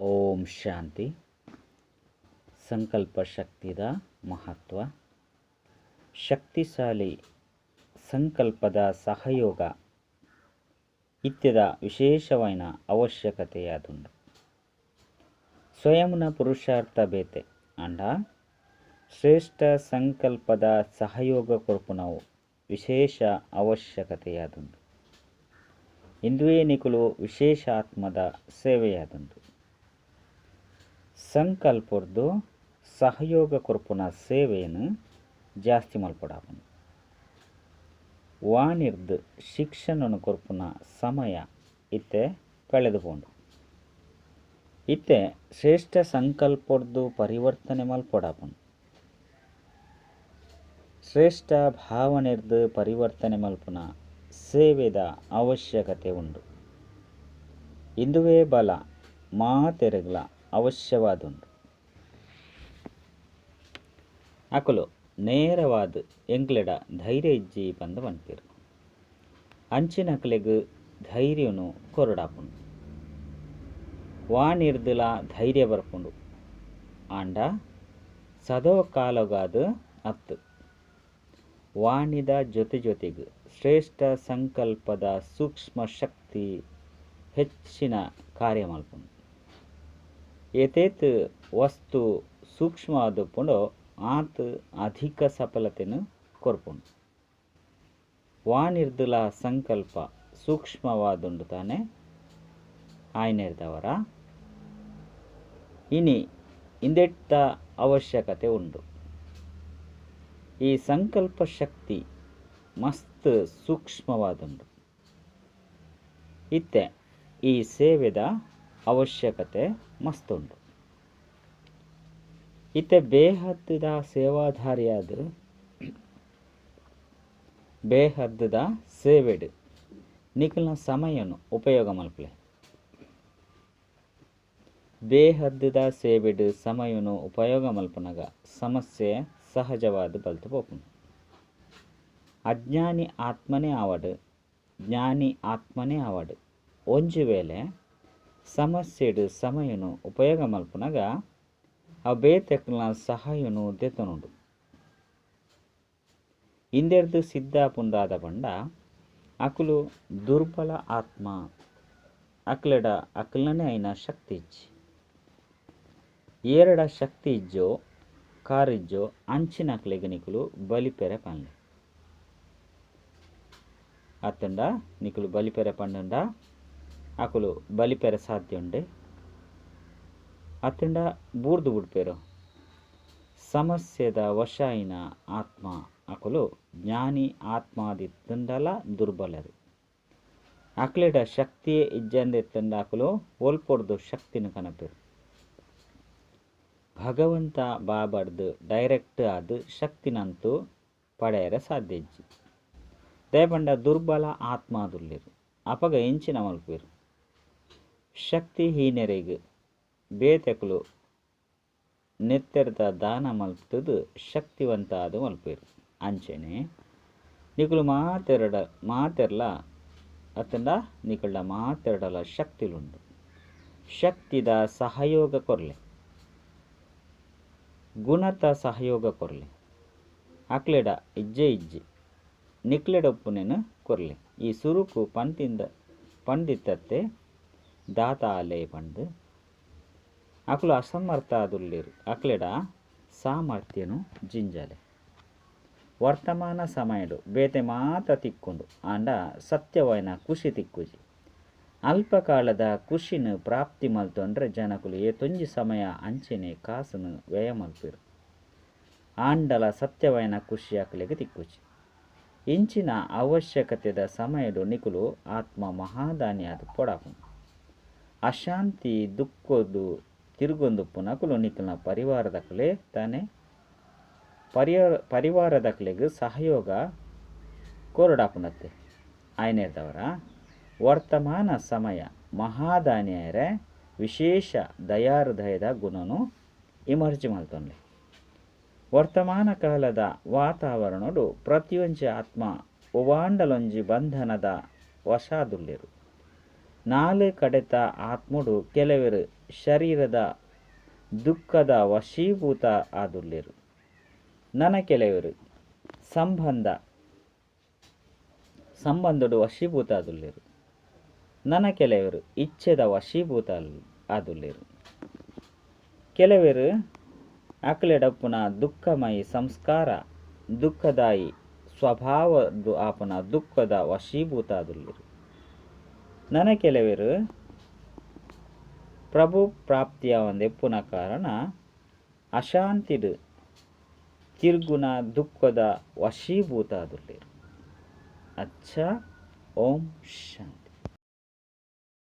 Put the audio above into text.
ಓಂ ಶಾಂತಿ. ಸಂಕಲ್ಪ ಶಕ್ತಿದ ಮಹತ್ವ. ಶಕ್ತಿಶಾಲಿ ಸಂಕಲ್ಪದ ಸಹಯೋಗ ಇತ್ಯದ ವಿಶೇಷವಾಯಿನ ಅವಶ್ಯಕತೆಯಾದುಂಡು. ಸ್ವಯಂನ ಪುರುಷಾರ್ಥ ಬೇತೆ ಅಂಡ ಶ್ರೇಷ್ಠ ಸಂಕಲ್ಪದ ಸಹಯೋಗ ಕೊರ್ಪುನವು ವಿಶೇಷ ಅವಶ್ಯಕತೆಯಾದುಂಡು. ಇಂದುವೇ ನಿಕುಲು ವಿಶೇಷ ಆತ್ಮದ ಸೇವೆಯಾದುಂಡು. ಸಂಕಲ್ಪರ್ದು ಸಹಯೋಗ ಕೊರ್ಪುನ ಸೇವೆಯನ್ನು ಜಾಸ್ತಿ ಮಲ್ಪಡಾಪುಂಡು. ವಾಣಿರ್ದು ಶಿಕ್ಷಣನು ಕೊರ್ಪುನ ಸಮಯ ಇತ್ತೆ ಕಳೆದು ಪೋಂಡು. ಇತ್ತೆ ಶ್ರೇಷ್ಠ ಸಂಕಲ್ಪರ್ದು ಪರಿವರ್ತನೆ ಮಲ್ಪಡಾಪುಂಡು. ಶ್ರೇಷ್ಠ ಭಾವನೆರ್ದು ಪರಿವರ್ತನೆ ಮಲ್ಪುನ ಸೇವೆದ ಅವಶ್ಯಕತೆ ಉಂಡು. ಇಂದುವೇ ಬಲ ಮಾತೆರೆಗ್ಲ ಅವಶ್ಯವಾದುಂಡು. ಅಕುಲು ನೇರವಾದ ಎಂಕ್ಲೆಡ ಧೈರ್ಯ ಇಜ್ಜಿ ಪಂದ್ ಪನ್ಪೆರ್. ಅಂಚಿನಕ್ಲೆಗ್ ಧೈರ್ಯನು ಕೊರಡಾಪುಂಡು. ವಾಣಿರ್ದುಲ ಧೈರ್ಯ ಬರ್ಪುಂಡು, ಆಂಡ ಸದೋ ಕಾಲಗಾದ ಅತ್ತು. ವಾಣಿದ ಜೊತೆ ಜೊತೆಗೆ ಶ್ರೇಷ್ಠ ಸಂಕಲ್ಪದ ಸೂಕ್ಷ್ಮ ಶಕ್ತಿ ಹೆಚ್ಚಿನ ಕಾರ್ಯ ಮಲ್ಪುಂಡು. ಏತೇತ್ ವಸ್ತು ಸೂಕ್ಷ್ಮ ಆದುಪ್ಪುಂಡೋ ಆತ್ ಅಧಿಕ ಸಫಲತೆನು ಕೊರ್ಪುಂಡು. ವಾಣಿರ್ದುಲ ಸಂಕಲ್ಪ ಸೂಕ್ಷ್ಮವಾದುಂಡು ತಾನೆ ಆಯ್ನೆರ್ದವರ ಇನಿ ಇಂದೆಟ್ಟ ಅವಶ್ಯಕತೆ ಉಂಡು. ಈ ಸಂಕಲ್ಪ ಶಕ್ತಿ ಮಸ್ತ್ ಸೂಕ್ಷ್ಮವಾದುಂಡು. ಇತ್ತೆ ಈ ಸೇವೆದ ಅವಶ್ಯಕತೆ ಮಸ್ತುಂಡು. ಇತ್ತೆ ಬೇಹದ್ದುದ ಸೇವಾಧಾರಿಯಾದ ಬೇಹದ್ದುದ ಸೇವೆಡು ನಿಕಲ್ನ ಸಮಯನು ಉಪಯೋಗ ಮಲ್ಪಲೆ. ಬೇಹದ್ದುದ ಸೇವೆಡು ಸಮಯನು ಉಪಯೋಗ ಮಲ್ಪನಗ ಸಮಸ್ಯೆ ಸಹಜವಾದ ಬಲ್ತು ಪೋಪುಂಡು. ಅಜ್ಞಾನಿ ಆತ್ಮನೇ ಆವಡು ಜ್ಞಾನಿ ಆತ್ಮನೇ ಆವಡು ಒಂಜಿ ವೇಳೆ ಸಮಸ್ಯೆಡು ಸಮಯನು ಉಪಯೋಗ ಮಲ್ಪನಗ ಆ ಬೇತೆಕ್ಲ ಸಹಾಯನು ದೆತನುಂಡು. ಇಂದೆರ್ದು ಸಿದ್ಧ ಪುಂದಾದ ಪಂಡ ಅಕುಲು ದುರ್ಬಲ ಆತ್ಮ, ಅಕ್ಲೆಡ ಅಕ್ಲನೇ ಐನ ಶಕ್ತಿ ಇಜ್ಜಿ. ಏರಡ ಶಕ್ತಿ ಇಜ್ಜೋ ಕಾರಿಜ್ಜೋ ಅಂಚಿನ ಅಕ್ಲೆಗ್ ನಿಕುಲು ಬಲಿಪೆರೆ ಪನ್ಲೆ. ಅತ್ತಂಡ ನಿಕುಲು ಬಲಿಪೆರೆ ಪಂಡಂಡ ಅಕುಲು ಬಲಿಪೆರೆ ಸಾಧ್ಯ ಉಂಡೆ. ಅತ್ತಂಡ ಬೂರ್ದು ಬುಡ್ಪೆರು. ಸಮಸ್ಯೆದ ವಶಾಯಿನ ಆತ್ಮ ಅಕುಲು ಜ್ಞಾನಿ ಆತ್ಮಾದಿತ್ತಂಡಲ ದುರ್ಬಲರು. ಅಕ್ಲೆಡ ಶಕ್ತಿಯೇ ಇಜ್ಜಂದೆತ್ತಂಡ ಅಕುಲು ಒಲ್ಪೊರ್ದು ಶಕ್ತಿನ ಕನಪೆರು. ಭಗವಂತ ಬಾಬರ್ದು ಡೈರೆಕ್ಟ್ ಆದ ಶಕ್ತಿನಂತೂ ಪಡೆಯರೆ ಸಾಧ್ಯ ಇಜ್ಜಿ. ದಯಪಂಡ ದುರ್ಬಲ ಆತ್ಮಾದುಲ್ಲೆರು ಅಪಗ ಎಂಚಿನ ಮಲ್ಪೆರು. ಶಕ್ತಿಹೀನರಿಗೆ ಬೇತೆಕುಲು ನೆತ್ತೆರ್ದ ದಾನ ಮಲ್ತದು ಶಕ್ತಿವಂತ ಆದ ಮಲ್ಪೆರು. ಅಂಚೆನೆ ನಿಕುಲು ಮಾತೆರ್ಲ ಅತ್ತಂಡ ನಿಕುಳ ಮಾತೆರಡಲ ಶಕ್ತಿಲುಂಡು. ಶಕ್ತಿದ ಸಹಯೋಗ ಕೊರ್ಲೆ, ಗುಣತ ಸಹಯೋಗ ಕೊರ್ಲೆ. ಅಕ್ಲೆಡ ಇಜ್ಜೆ ಇಜ್ಜಿ ನಿಕ್ಲೆಡ ಒಪ್ಪುನೇನು ಕೊರ್ಲೆ. ಈ ಸುರುಕು ಪಂತಿಂದ ಪಂಡಿತತ್ತೆ ದಾತ ಆಲೆ ಪಂಡು ಅಕುಲು ಅಸಮರ್ಥ ಆದುಲ್ಲೇರು. ಅಕ್ಲೆಡ ಸಾಮರ್ಥ್ಯನು ಜಿಂಜಾಲೆ. ವರ್ತಮಾನ ಸಮಯಡು ಬೇತೆ ಮಾತ ತಿಕ್ಕೊಂಡು ಆಂಡ ಸತ್ಯವಾಯಿನ ಖುಷಿ ತಿಕ್ಕುಜಿ. ಅಲ್ಪಕಾಲದ ಖುಷಿನ ಪ್ರಾಪ್ತಿ ಮಲ್ತೊಂಡ್ರೆ ಜನಕುಲು ಏತೊಂಜಿ ಸಮಯ ಅಂಚೆನೆ ಕಾಸುನು ವ್ಯಯ ಮಲ್ಪೆರು. ಆಂಡಲ ಸತ್ಯವಾಯಿನ ಖುಷಿ ಅಕ್ಲೆಗ್ ತಿಕ್ಕುಜಿ. ಇಂಚಿನ ಅವಶ್ಯಕತೆದ ಸಮಯಡು ನಿಕುಲು ಆತ್ಮ ಮಹಾದಾನಿಯಾದ ಪೊಡಾಪುಂಡು. ಅಶಾಂತಿ ದುಃಖದು ತಿರುಗೊಂದುಪ್ಪುನಕುಲು ನಿಕಲ್ನ ಪರಿವಾರದಕುಲೇ ತಾನೆ. ಪರಿವಾರದಕಲೆಗ್ ಸಹಯೋಗ ಕೊರಡಾಪುಂಡತ್ತೆ. ಆಯ್ನೆರ್ದವರ ವರ್ತಮಾನ ಸಮಯ ಮಹಾದಾನಿಯರೆ ವಿಶೇಷ ದಯಾಹೃದಯದ ಗುಣನು ಇಮರ್ಜಿ ಮಲ್ತೊನ್ಲೆ. ವರ್ತಮಾನ ಕಾಲದ ವಾತಾವರಣಡು ಪ್ರತಿಯೊಂಜಿ ಆತ್ಮ ಒವಾಂಡಲೊಂಜಿ ಬಂಧನದ ವಶಾದುಲ್ಲೆರು. ನಾಲ್ ಕಡೆತ ಆತ್ಮೊಡು ಕೆಲವೆರ್ ಶರೀರದ ದುಃಖದ ವಶೀಭೂತ ಆದುಲ್ಲೆರ್. ನನ ಕೆಲವೆರ್ ಸಂಬಂಧ ಸಂಬಂಧೊಡು ವಶೀಭೂತ ಆದುಲ್ಲೆರ್. ನನ ಕೆಲವೆರ್ ಇಚ್ಛೆದ ವಶೀಭೂತ ಆದುಲ್ಲೆರ್. ಕೆಲವೆರ್ ಅಕ್ಲೆಡಪ್ಪುನ ದುಃಖಮಯಿ ಸಂಸ್ಕಾರ ದುಃಖದಾಯಿ ಸ್ವಭಾವದ್ದು ಆಪುನ ದುಃಖದ ವಶೀಭೂತ ಆದುಲ್ಲೆರ್. ನನ ಕೆಲವೆರ್ ಪ್ರಭು ಪ್ರಾಪ್ತಿಯಾವಂದೆಪ್ಪುನ ಕಾರಣ ಅಶಾಂತಿಡ್ ತಿರ್ಗುನ ದುಃಖದ ವಶೀಭೂತ ಆದುಲ್ಲೆರ್. ಅಚ್ಚ, ಓಂ ಶಾಂತಿ.